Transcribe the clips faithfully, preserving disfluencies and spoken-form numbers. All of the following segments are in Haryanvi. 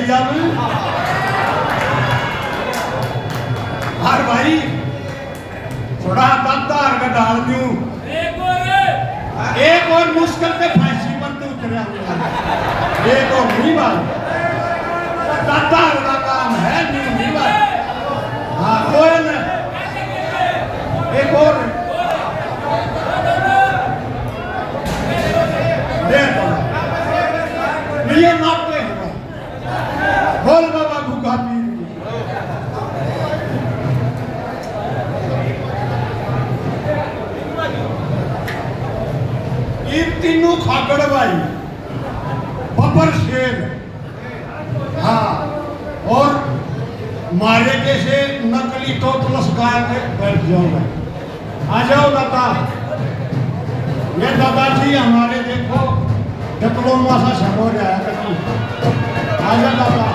जब हर भाई थोड़ा दत्ता हर का डाल दूं, एक और मुश्किल पे फांसी पर तू उतरा हुआ है। एक और नहीं बात, दत्ता हर का काम है, न्यू नहीं बात। हाँ, कोई ना, एक और दे दो। ये माफ नहीं होगा। बोल बाबा भूखा पीर की। ये तीनों खाकड़ भाई, बब्बर शेर, हाँ, और मारे के से नकली तोतलस गाय के बैठ जाओगे। आ जाओ दादा, ये दादाजी हमारे देखो, diploma सा सब हो जाए कभी। आ जा दादा।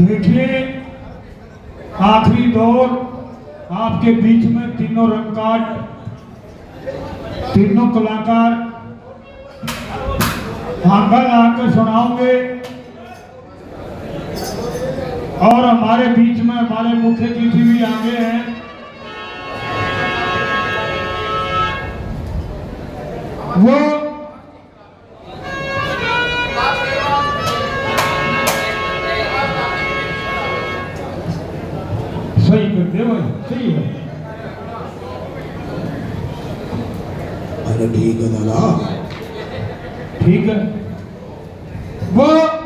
देखिए, आखिरी दौर, आपके बीच में तीनों रंगकाट, तीनों कलाकार हांगा ला के सुनाओगे। और हमारे बीच में हमारे मुख्य अतिथि भी आगे हैं। वो सही कर दे भाई, सही है। अरे ठीक है दादा। ठीक है। वो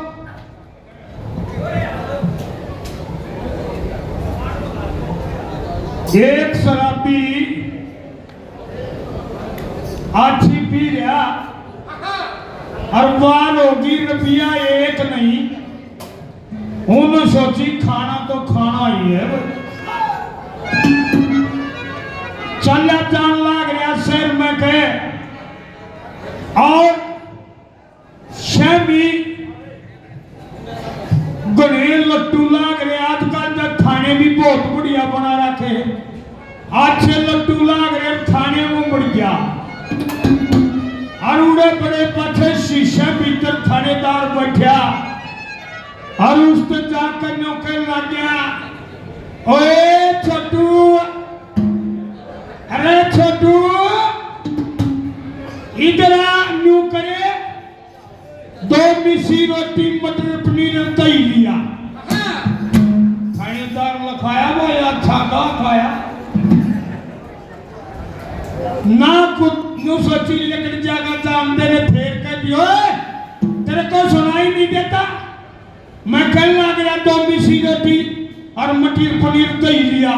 एक शराबी आछी पी रहा, अर बार होगी रुपया एक नहीं। उन सोची खाना तो खाना ही है। चल्या जान लाग रहा शहर में के, और शहमी घणे लट्टू लाग रहे। आजकल तो थाने भी बहुत बढ़िया बना रखे हैं। अच्छे लट्टू लाग रहे, थाने में बढ़ गया। और उड़े बड़े पाछे शीशे भीतर थानेदार बैठा, और उस तो जाकर न्यू कहने लग गया, "ओए छोटू, अरे छोटू, इधर आ।" न्यू करे, दो मिसी रोटी, मटर पनीर, दही लिया। थानेदार लखाया, भाई अच्छा का खाया। ना कुछ न्यू सोची लिकड़ जागा, जानते ने फेर कह दियो, "ओए, तेरे को सुनाई नहीं देता?" मैं कहने लग रहा, "दो मिसी रोटी और मटर पनीर, दही लिया।"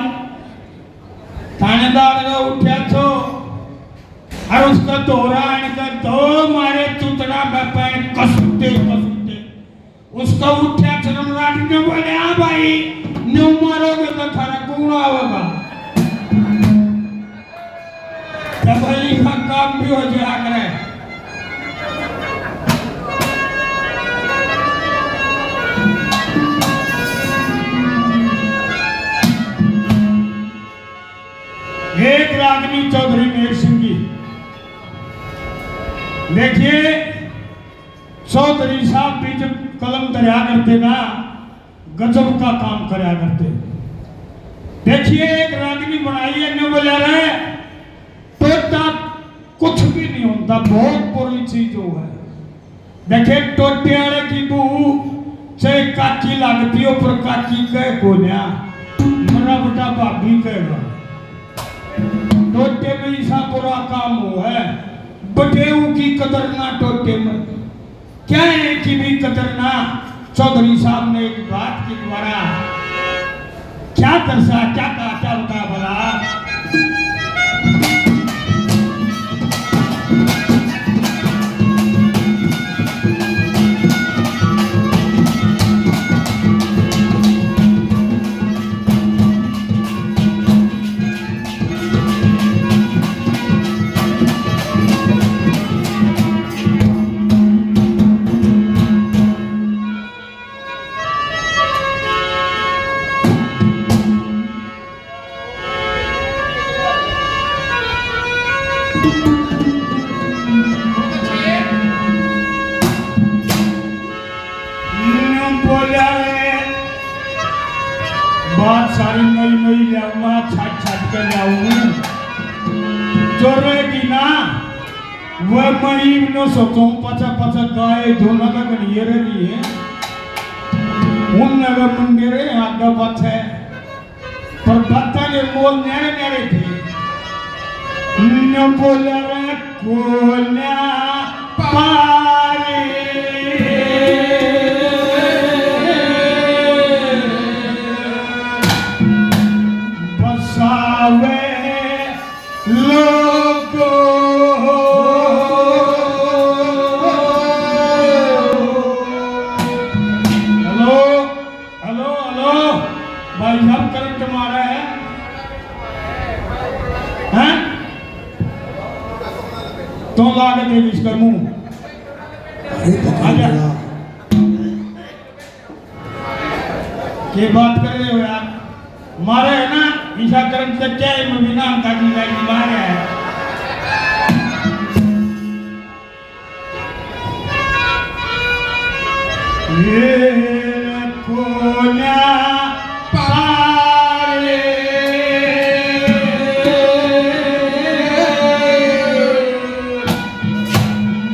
थानेदार का उठा छो, और उसका दौरा आने का दो मारे चुतड़ा में पैर कसूते, कसूते। उसका उठा छो, रात ने बोले, "हाँ भाई, न्यू मारोगे तो थारा कौन आवेगा?" तब इनका काम भी हो जाया करे। एक रागनी चौधरी मेर सिंह जी, देखिए, चौधरी साहब भी जब कलम धरया करते ना, गजब का काम करया करते। देखिए, एक रागनी बनाई है, ने बोला रे, टोटा कुछ भी नहीं होता, बहुत बुरी चीज हो है। देखे, टोटे वाले की बहू चाहे काकी लगती हो, पर काकी कह को ना, मरा बेटा भाभी कहेगा। टोटे में ऐसा बुरा काम हो है, बटेऊ की कदर ना टोटे में। क्या है कि भी कदर ना। चौधरी साहब ने एक बात की द्वारा क्या दर्शा, क्या कहा, क्या बताया भला? न्यू बोला रे, बात सारी नई नई ल्याऊंगा, छाट छाट के ल्याऊंगा। जो रहेगी ना, वह मैं इवने सोचूं, पचा पचा गाय धोना का घणिये रह रही है। उन नगर मंदिर है, आगे पाछे। पर बातां के मोल न्यारे न्यारे थे। न बोल रे कोन्या पारी बसावे लोगो। हेलो, हेलो, हेलो, भाई साहब करंट मारा है, हैं? तो ला के दे इसका मुंह। अरे पकड़ आजा। लिया। के बात कर रहे हो यार? मारे है ना, ईशा करंट से क्या है, मैं बिना अंदाजी का मारे है। ये कोन्या पाले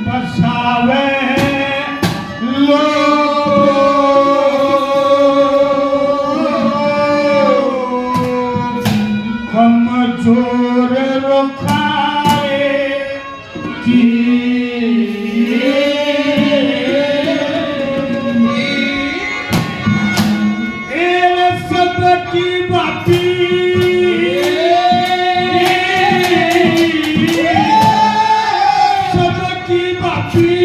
बसावे लोग कमजोर रुखारे की। ए सबकी भाभी, सबकी भाभी,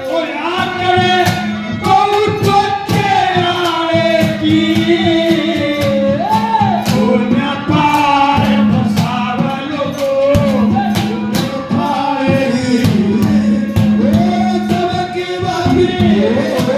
ओ याद करे, गऊ तो तेरे की। दुनिया पार बसावे लोगो, पार ही, ओ सबकी भाभी, ओ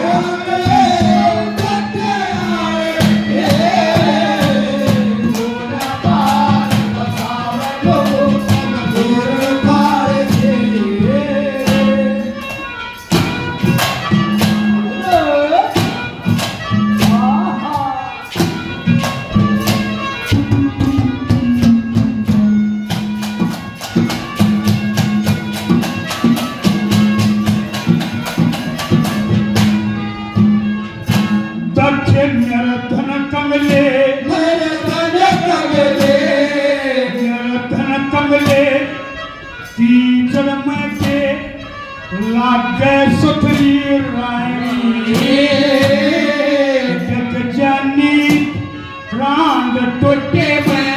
दक्षिण मेरे धन कमले, मेरे धन कमले, मेरे धन कमले, कीचड़ में के लागे सुथरी रानी। जग जानी रांद टोटे में,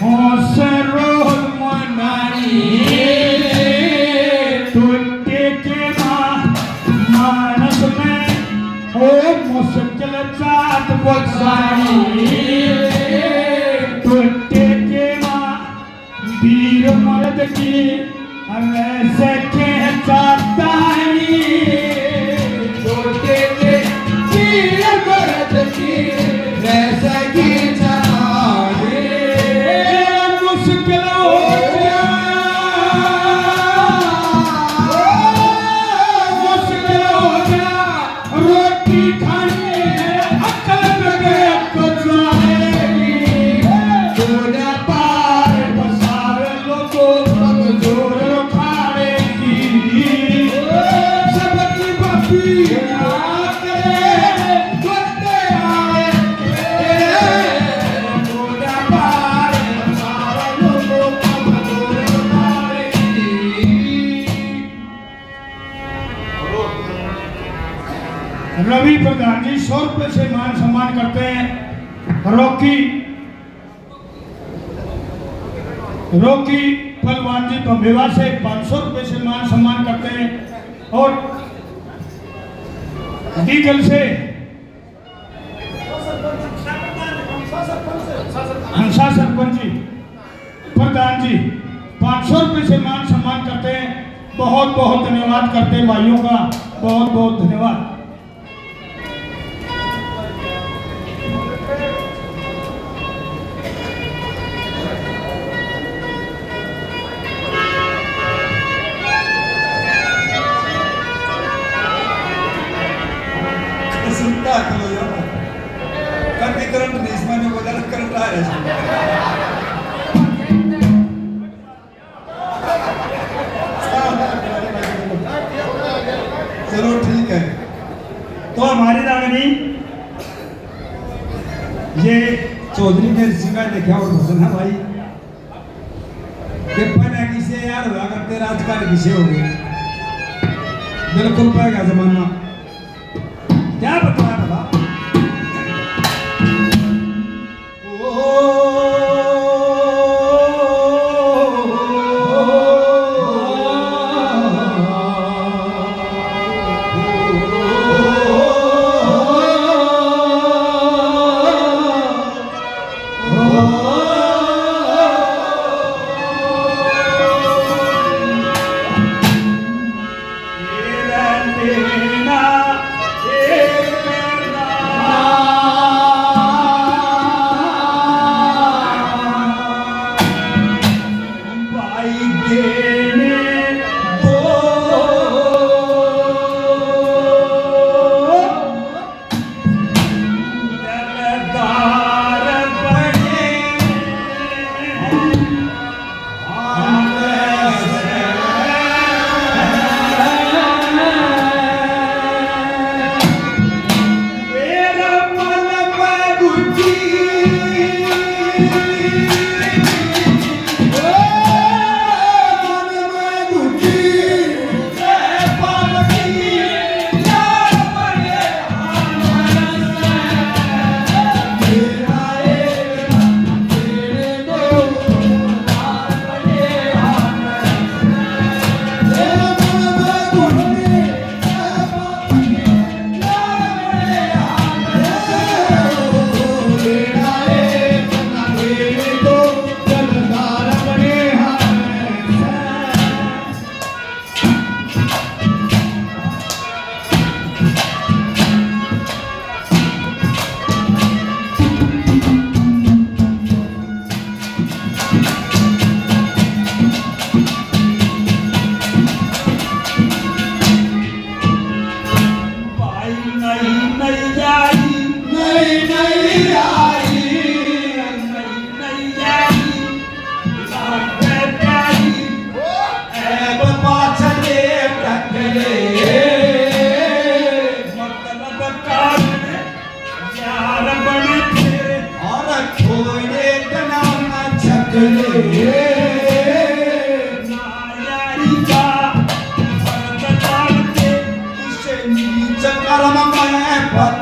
होश रोल मनानी। टोटे के मां मानस में, ओ मुश्किल जात बसानी। टोटे के मां वीर मर्द की रह सके चातानी। टोटे के वीर मर्द की रह सके चातानी। मुश्किल हो जा, मुश्किल हो जा, रोटी खानी है, अकल में गया तो जाएगी। दुनिया पार बसावे लोगो, कमजोर खाने की। सबकी बपी आके गोते आए। दुनिया पार बसावे लोगो, कमजोर खाने की। रवि प्रधान जी सौ रुपए से मान सम्मान करते हैं। रॉकी, रॉकी पहलवान जी भंबेवा से पाँच सौ रुपए से मान सम्मान करते हैं। और डीगल से हंसा सरपंच जी, प्रधान जी, पाँच सौ रुपए से मान सम्मान करते हैं। बहुत बहुत धन्यवाद करते हैं भाइयों का, बहुत बहुत धन्यवाद। सुनता है, खलो यार। कभी करंट नहीं, इसमें जो बोला ना, करंट आ रहा है इसमें। चलो ठीक है, तो हमारी रागनी ये चौधरी मेर सिंह का लिखा हुआ भजन है भाई। कि पहले किसे यार हुआ करते, राजकाल किसे हो गए। बिल्कुल पहले का जमाना। क्या बताया भला?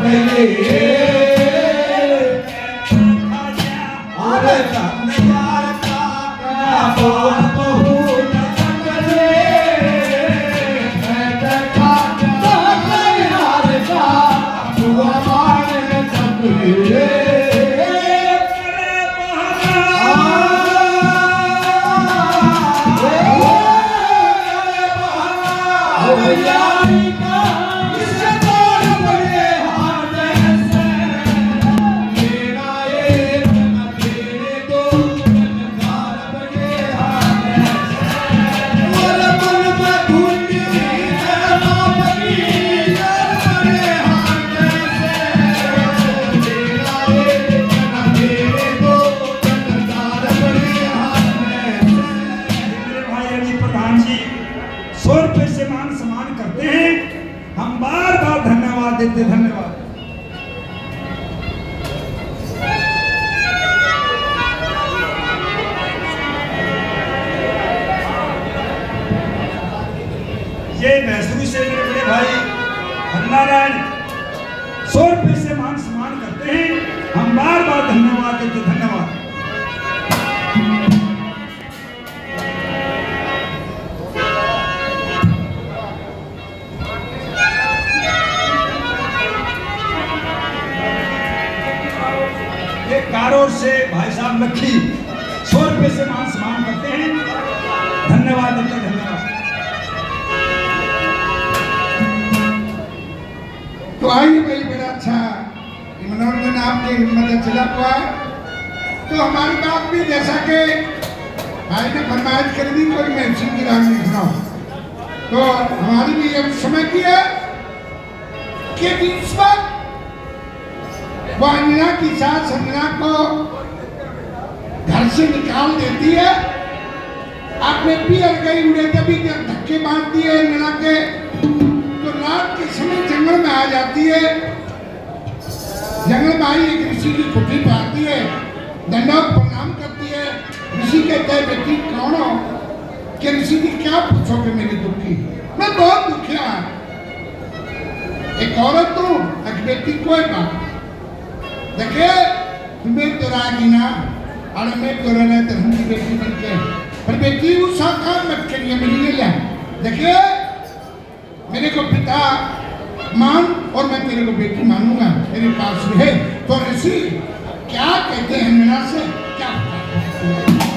मेरे भाई अली प्रधान जी सौ रुपए से मान सम्मान करते हैं। हम बार बार धन्यवाद देते, धन्यवाद। ये मैसूर से मेरे बड़े भाई हरनारायण सौ रुपए से मान सम्मान करते हैं। हम बार बार धन्यवाद देते, धन्यवाद। ये कारोर से भाई साहब लखी सौ रुपए से मान सम्मान करते हैं। धन्यवाद देते, धन्यवाद। तो आइए भाई, बड़ा अच्छा ये मनोरंजन आपके हिम्मत से चला हुआ है। तो हमारी बात भी, जैसा कि भाई ने फरमाइश कर दी, कोई मैं सिंह की राग नहीं सुनाऊं, तो हमारी भी ये समय की है कि जिस वक्त वो अंजना की सास अंजना को घर से निकाल देती है, अपने पीहर गई उड़े तभी जब धक्के मारती है अंजना के, तो रात के समय जंगल में आ जाती है। जंगल में आई एक ऋषि की कुटी पे आती है, दंडवत प्रणाम करती है। ऋषि कहता है, "बेटी कौन हो?" कि ऋषि जी क्या पूछोगे मेरी दुखी, मैं बहुत दुखिया हूँ। एक औरत हूँ, एक बेटी, कोई बात नहीं। देखे, तुम्हें तो रागी ना, अरे मैं तो रहना तो हम की बेटी बन के, पर बेटी उस काम मत करिए मेरी, ये ले। देखे, मेरे को पिता मान और मैं तेरे को बेटी मानूंगा, मेरे पास रहे। तो ऋषि क्या कहते हैं मेरा से, क्या पता?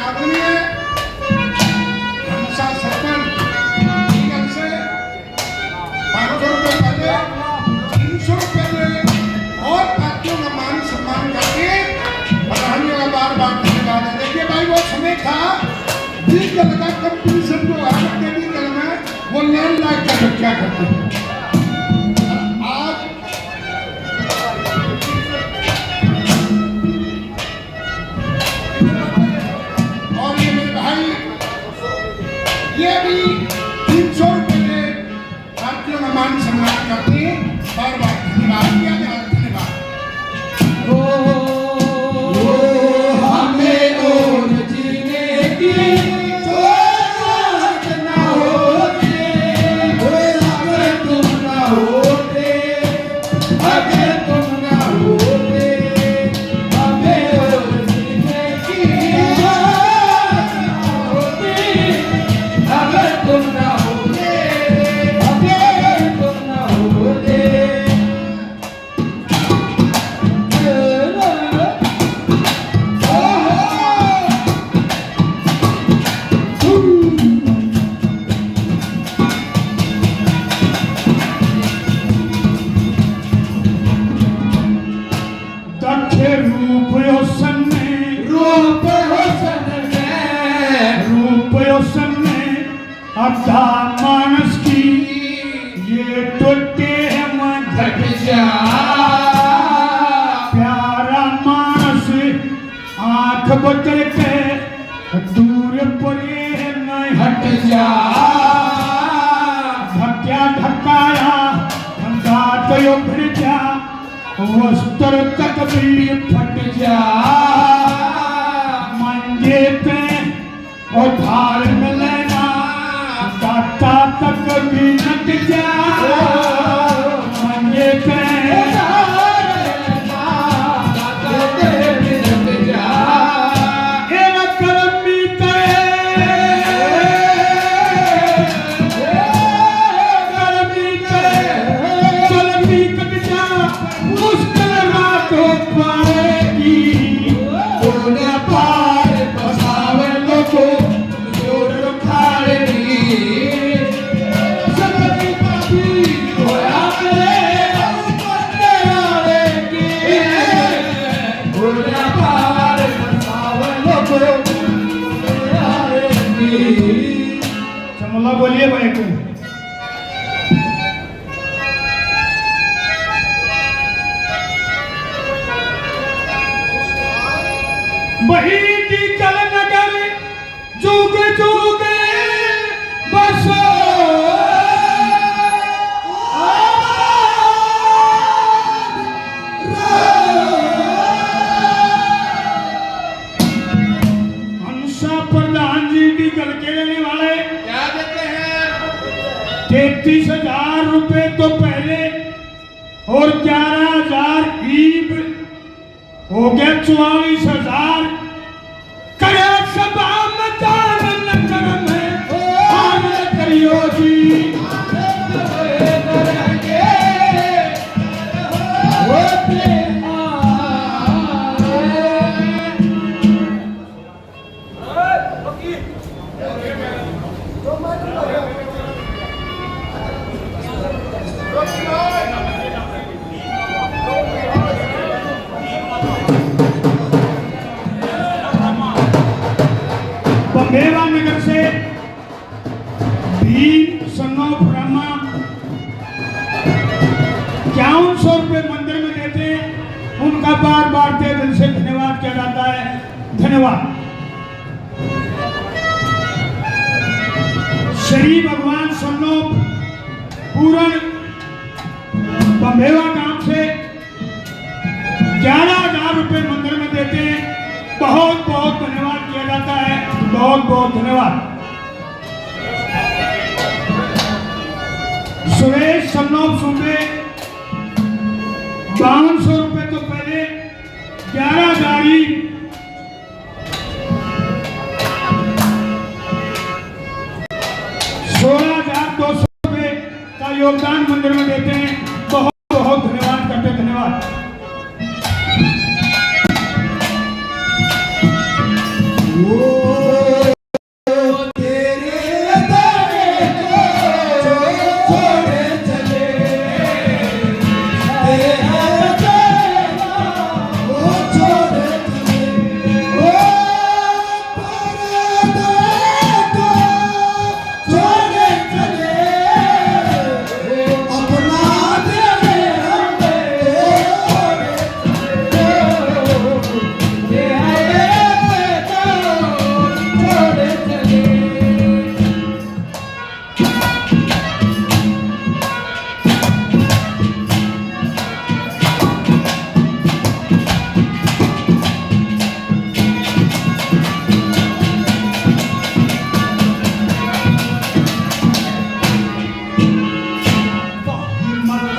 आदरणीय घनसा सरपंच जी से पाँच सौ रुपये पहले, तीन सौ रुपये दे और पार्टियों का मान सम्मान करके प्रधानियों का बार बार धन्यवाद है। देखिए भाई, वो समय था, डीजल का कंपटीशन जो है, डीजल में वो लैंड लाइट का क्या करते हैं। आज और ये मेरे भाई, ये भी तीन सौ रुपये में पार्टियों का मान सम्मान करते हैं। बार बार धन्यवाद किया जा रहा है। धन्यवाद। ओ, ओ, हमें और जीने की जरूरत ना होती, अगर तुम ना होते। अगर तुम ना होते, हमें और जीने की जरूरत ना होती। अगर तुम ना होते, अगर तुम ना होते। दखे रूप हुसन ने, रूप हुसन ने, रूप हुसन ने, अदा मानस की ये टोटे मन घट जा। प्यारा मानस आंख बदल के दूर परे नहीं हट जा। ढक्या ढकाया अंदाज उभर जा, वस्त्र तक भी फट जा। मंजे पे उधार में लेना, दाता तक भी नट जा। मंजे पे उधार में लेना, दाता तक भी नट जा। ए करम मीत, ए करम मीत, करम मीत कट जा। मुश्किल रात पाएगी, कोने पार बसावे लोगो, जोड़ खाड़ेगी। सबकी पापी होया करे, ऊपर आवेगी, कोने पार बसावे लोगो, आवेगी। चमला बोलिए भाई को। बही डीजल नगर जुग जुग बसो। हंसा प्रधान जी डीजल के लेने वाले क्या देते हैं? तैंतीस हजार रुपए तो पहले और ग्यारह हजार ईब, हो गया चौवालीस हजार। करे सभा में दान न कर में, दान करियो जी। मेवा नगर से भीम सन्नोफ रामा इक्यावन सौ रुपए मंदिर में देते हैं, उनका बार बार तहे दिल से धन्यवाद किया जाता है। धन्यवाद। श्री भगवान सन्नोफ पूरन बम्बेवा गांव से ग्यारह हजार रुपए मंदिर में देते हैं। बहुत बहुत धन्यवाद किया जाता है, बहुत बहुत धन्यवाद। सुरेश सन्नोफ सूबे बावन सौ रुपए तो पहले ग्यारह हजार ही सोलह हजार दो सौ रुपए का योगदान मंदिर में देते हैं। बहुत बहुत धन्यवाद करते, धन्यवाद।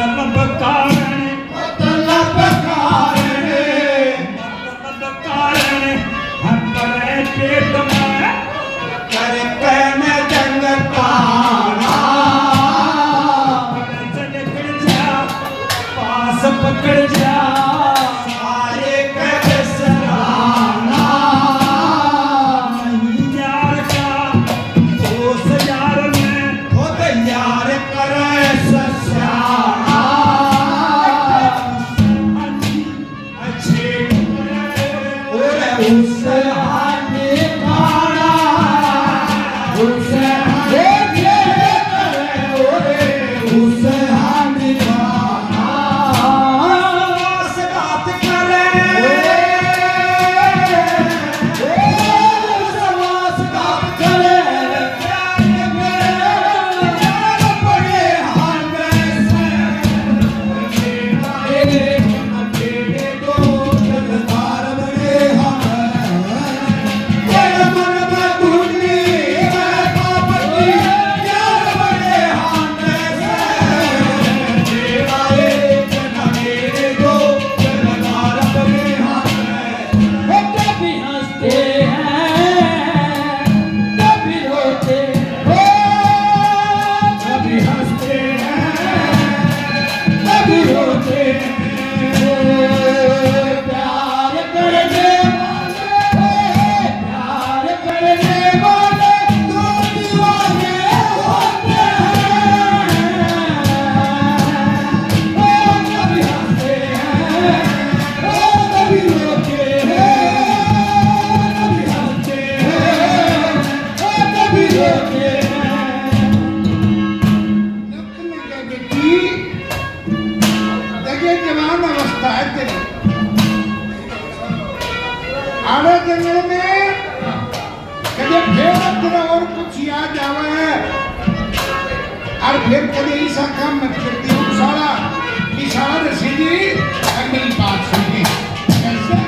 मतलब कारण, मतलब कारण, मतलब कारण, हम बड़े पेट में करके न जंग तारा। चल कर जा, पास पकड़ जा, सारे कर सराहना। नहीं यार का दोस्त यार में, खुद यार करे सस्याना। अच्छे और उस हाने खाना, उस हाने और उस हाने खाना। लगे जवान अवस्था है तेरी। आड़े जंगल में कदे फेर तेरा और कुछ याद आवे है, और फिर कदे ऐसा काम मत करती हो साला, कि साला रसीदी अगली बात सुनिए। कैसे?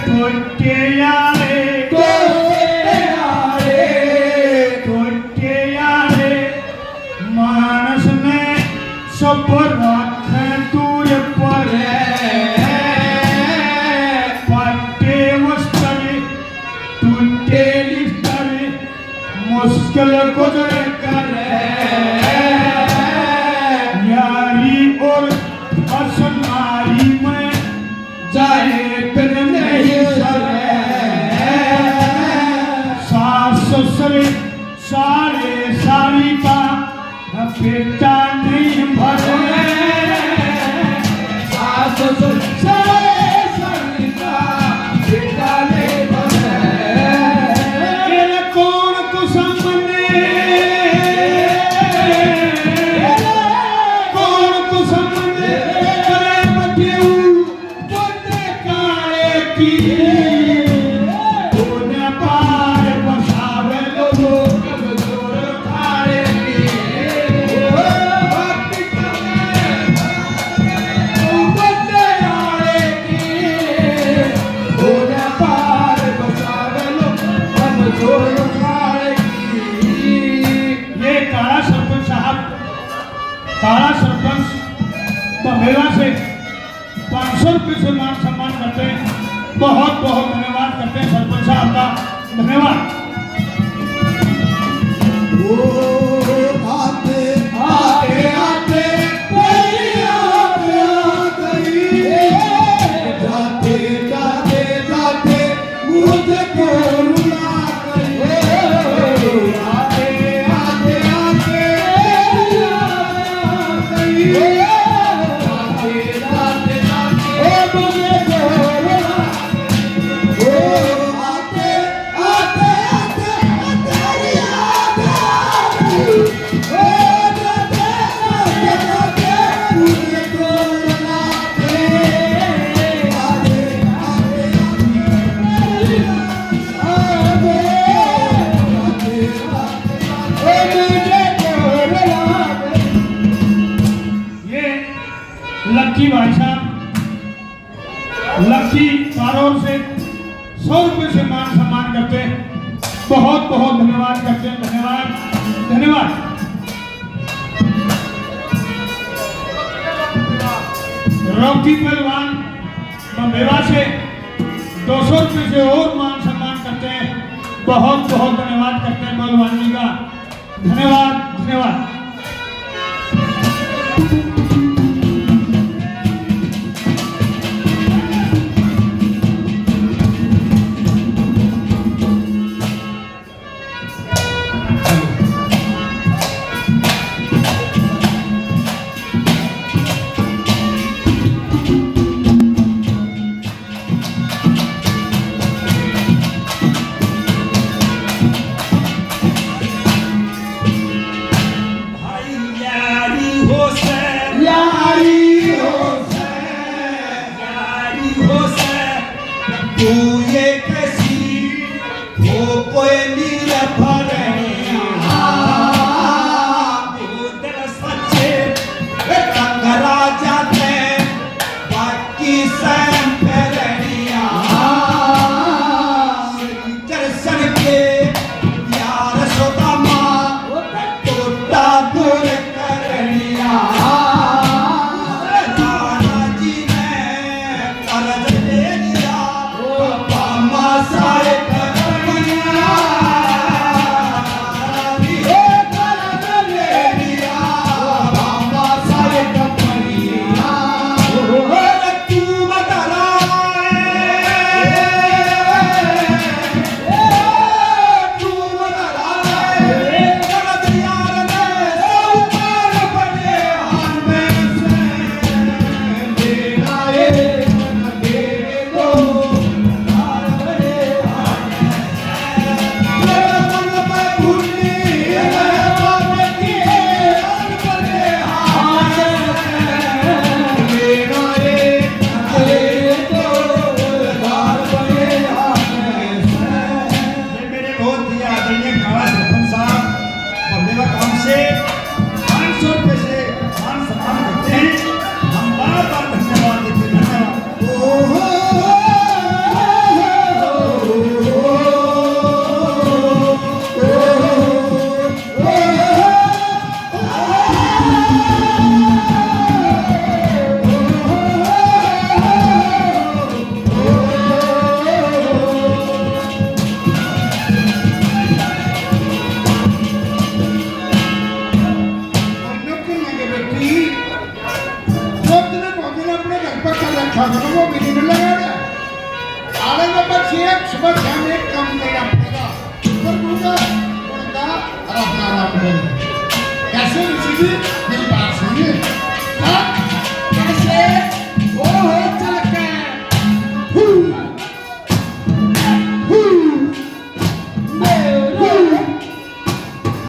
कोटे आले, कोटे आले, कोटे आले, मानस ने सब रख दूर पर। फटे वस्त्र, टूटे लिस्तर, मुश्किल गुजर कर। यारी और असनारी में जाए बिन नहीं सरे। सास ससुर सारे सारी का बेटा नहीं भरे। सास ससुर सारे सारी का बेटा नहीं भरे। तेरे कौन कुसमने, कौन कुसमने करे बतेऊ। कोटे काले की, कोने पार बसावे लो, कमजोर काले की। ओ भक्ति करे, कोटे काले की, कोने पार बसावे लो, कमजोर काले की। ये काला सरपंच साहब, काला सरपंच भमेरा से पाँच सौ रुपये से मान सम्मान करते हैं। बहुत बहुत धन्यवाद करते हैं सरपंच साहब का, धन्यवाद। ओ आते, आते, आते, तेरी याद आ गई। जाते, जाते, जाते, मुझको रुला गई। आते, आते, आते, तेरी याद आ गई। ये लक्की भाई साहब, लक्की पारोल से सौ रुपये से मान सम्मान करते हैं। बहुत बहुत धन्यवाद करते हैं, धन्यवाद, धन्यवाद। रॉकी पहलवान बम्बेवा से दो सौ रुपये से और मान सम्मान करते हैं। बहुत बहुत धन्यवाद करते हैं पहलवान जी का। धन्यवाद, धन्यवाद। भाई यारी हो से, यारी हो से, यारी हो से, तू ये कैसी हो कोई नीर भरनिया। तू दिल सच्चे रंग राजा ते बाकी सैम भरनिया। दर्शन के यार सुदामा, टोटा दूर कर लिया। राणा जी ने कर्ज ले लिया, बामा सारे कर लिया। ये कर्ज ले लिया, बामा सारे कर लिया। तू बता खत्म हो गई, नहीं लगा। आने में बस एक सुबह शाम एक काम करना पड़ेगा। ऊपर दूंगा, उड़ता और अपना आराम करूंगा। कैसे ऋषि जी, मेरी बात सुनिए। हाँ, कैसे? ओ हो,